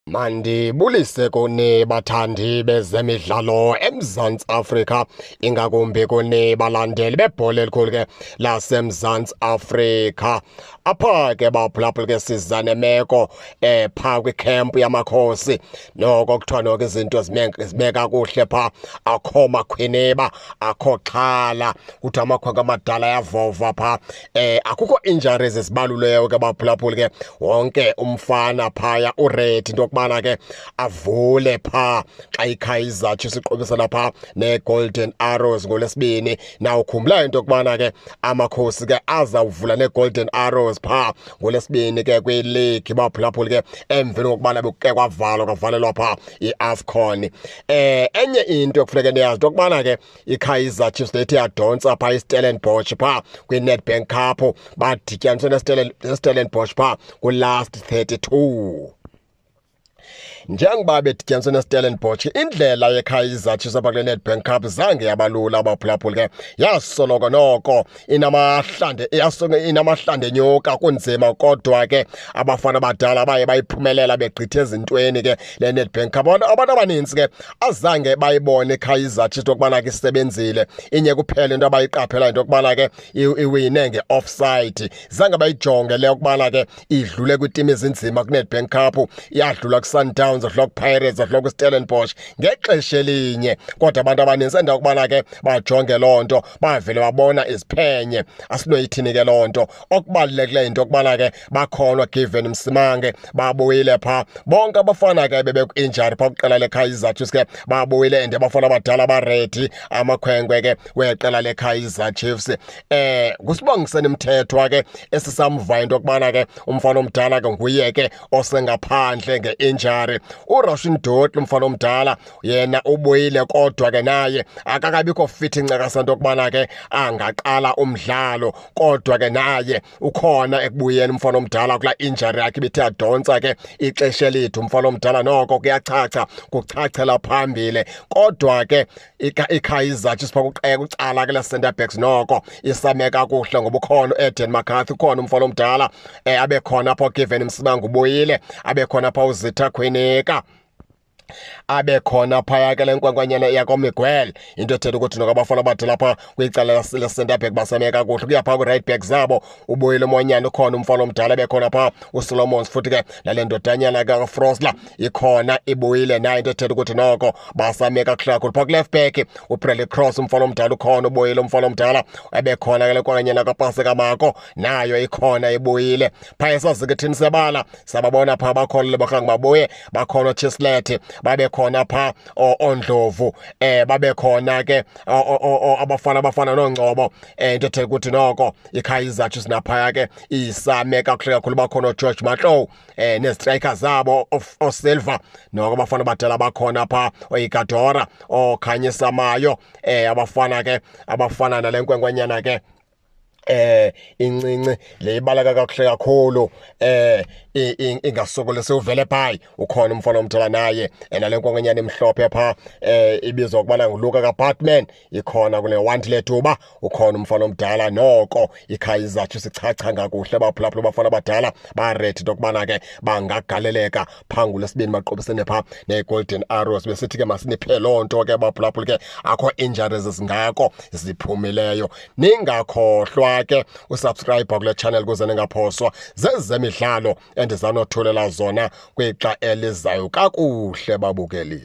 Mandibulise kuni bathandi bezemidlalo eMzantsi Afrika, ingakumbi kuni balandeli bebhola elikhulu ke laseMzantsi Afrika. Apha ke baphulaphula ke siza nemeko phaa kwikhempu yamakhosi. Noko kuthiwa noko izinto zime kakuhle phaa, akho makhwiniba, akho xhala, kuthiwa amakhwenkwe amadala ayavova phaa. Akukho injuries ezibaluleyo ke baphulaphuli ke, wonke umfana phaya uready into yokubana ke avule phaa xa iKaizer Chiefs iqobisana phaa neGolden Arrows ngoLwesibini. Nawukhumbula into yokubana ke amakhosi ke azawuvula neGolden Arrows phaa ngoLwesibini ke kwileague baphulaphuli ke, emveni kokubana bekuke kwavalwa kwavalelwa phaa iAFCON. Enye into ekufuneka niyazi into yokubana ke iKaizer Chiefs lethi yadontsa phaa iStellenbosch phaa kwiNedbank Cup, badityaniswe neStellenbosch phaa ku-last 32. Njengoba bedityaniswe neStellenbosch, indlela yeKaizer Chiefs apha kule Nedbank Cup zange yabalula abaphulaphuli ke, yasoloko noko inamahlande, yasoloko inamahlande enyoka, kunzima, kodwa ke abafana abadala baye bayiphumelela begqithe ezintweni ke le Nedbank Cup. Abantu abanintsi ke azange bayibone iKaizer Chiefs okubana ke isebenzile, inye kuphela into abayiqaphela into yokubana ke iwine nge-offside. Zange bayijonge le yokubana ke idlule kwiitimu ezinzima kuNedbank Cup, yadlula kuSundowns, yadlula kuPirates, yadlula kuStellenbosch ngexesha elinye, kodwa abantu abanintsi endawo yokubana ke bajonge loo nto bavele babona iziphenye. Asinoyithini ke loo nto, okubalulekileyo into yokubana ke bakhona Given Msimange babuyile phaa, bonke abafana ke bebeku-injury phaa kwiqela leKaizer Chiefs ke babuyile, and abafana abadala baready amakhwenkwe ke weqela leKaizer Chiefs. Ngusibongiseni Mthethwa ke esisamva into yokubana ke umfana omdala ke nguye ke osengaphandle nge-injury. URushwin Dortley umfana omdala yena ubuyile, kodwa ke naye akakabikho fit incakasa into yokubana ke angaqala umdlalo, kodwa ke naye ukhona ekubuyeni umfana omdala kulaa injury yakhe ibithe yadontsa ke ixesha elide. Umfana omdala noko kuyachacha, kuchachela phambili, kodwa ke iKaizer Chiefs phaa kucala ke le-center backs noko isame kakuhle ngoba ukhona uAden McCarthy, ukhona umfana omdala, abe khona apha uGiven Msimango ubuyile, abe khona apha uZitha Khwinika, abe khona phaya ke le nkwenkwanyana yakwaMiguel, into ethetha ukuthi noko abafana abadala phaa kwicala le-center back basame kakuhle. Kuya phaa kwi-right back zabo ubuyile uMonyane, ukhona umfana omdala, bekhona phaa uSolomons, futhi ke nale ndodanyana kaFrosler ikhona ibuyile nayo, into ethetha ukuthi noko basame kakuhle kakhulu. Phaa ku-left back uBradley Cross umfana omdala ukhona, ubuyile umfana omdala, ebekhona ke le nkwenkwenyana kaPaseka Mako nayo ikhona ibuyile. Phaya esazikithini sebala sababona phaa bakhona Lebogang babuye, bakhona Chislett, babe khona phaa oNdlovu, babe khona ke abafana abafana noNgcobo, into ethetha ukuthi noko iKaizer Chiefs naphaya ke isame kakuhle kakhulu. Bakhona oGeorge Matlou, nezistriker zabo oSilva, noko abafana abadala bakhona phaa, oyigadora okhanyisa mayo, abafana ke abafana nale nkwenkwenyana ke incinci le ibaleka kakuhle kakhulu, ingasokolisi uvele phayi, ukhona umfana omdala naye, nale nkwenkwenyana emhlophe pha ibizwa ukubana nguLuka kaBatman ikhona, kule Wandile Tuba ukhona umfana omdala. Noko iKaizer Chiefs ichacha kakuhle baphulaphula, abafana abadala baready into yokubana ke bangagaleleka phaa ngoLwesibini baqobisene phaa neGolden Arrows. Besithi ke masiniphe loo nto ke baphulaphula ke, akho injuries zingako ziphumileyo. Ningakhohlwa ke usubscribe kule channel kuze ningaphoswa zezemidlalo endizanothulela zona kwixa elizayo. Kakuhle babukeli.